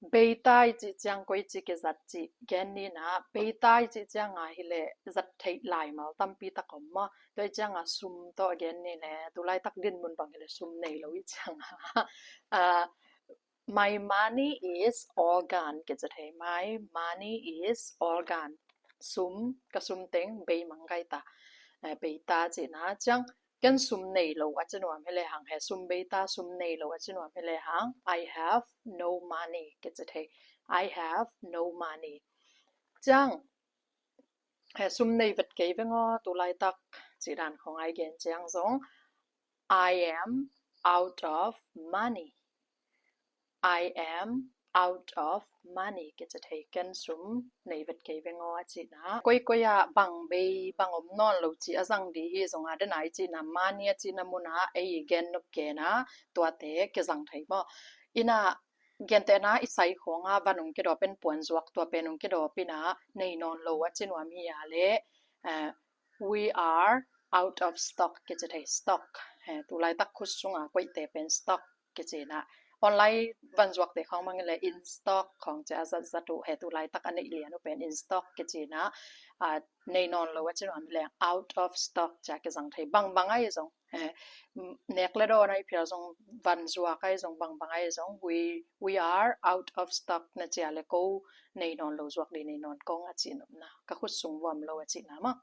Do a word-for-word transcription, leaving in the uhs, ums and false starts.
Beta i chih chiang koi chi kizat chi gen ni na, beta i chih chiang a hile zat thei lai mal tampi tak om ma. Tua i chiang a sum toh gen ni le, tulai tak dinmun bang hile sum nei lo i chiang a. Uh, my money is all gone, kichi thei. My money is all gone. Sum, ka sum teng bei mang gai ta. Uh, beta chi na chiang, ken sum nei lo a chi nuam hile hang, he sum beta sum nei lo a chi nuam hile hang, I have no money, kichi thei. I have no money. Chiang, he sum nei vet kei veng o, tulai tak chi dan khong ai gen chiang zong, I am out of money. I am out of money, kichi thei. Ken sum nei vet kei veng o a chi na. Koi koi a bang bei bang om non lo chi a zang di hi zong a, den a i chi na money a chi na mun a ei gen nop ke na, tua te kizang thei mo. Ina gen te na i sai khong a van ung kidop in puan zuak tua pen ung kidop ina nei non lo a chi nuam hi a le, uh, we are out of stock, kichi thei. Stock, he tulai tak khut sung a koi te pen stock kichi na. Online van zuak te khong mang le in stock khong chi a zat zat u, he tulai tak a nei lian u pen in stock kichi na. Uh, nei non lo a chi nuam le out of stock chi a kizang thei. Bang bang ai zong, he, nek le do na i phia zong, van zuak ai zong, bang bang ai zong, we, we are out of stock na chi a le ko nei non lo zuak di nei non kong a chi nop na. Ka khut sung vuam lo a chi na ma.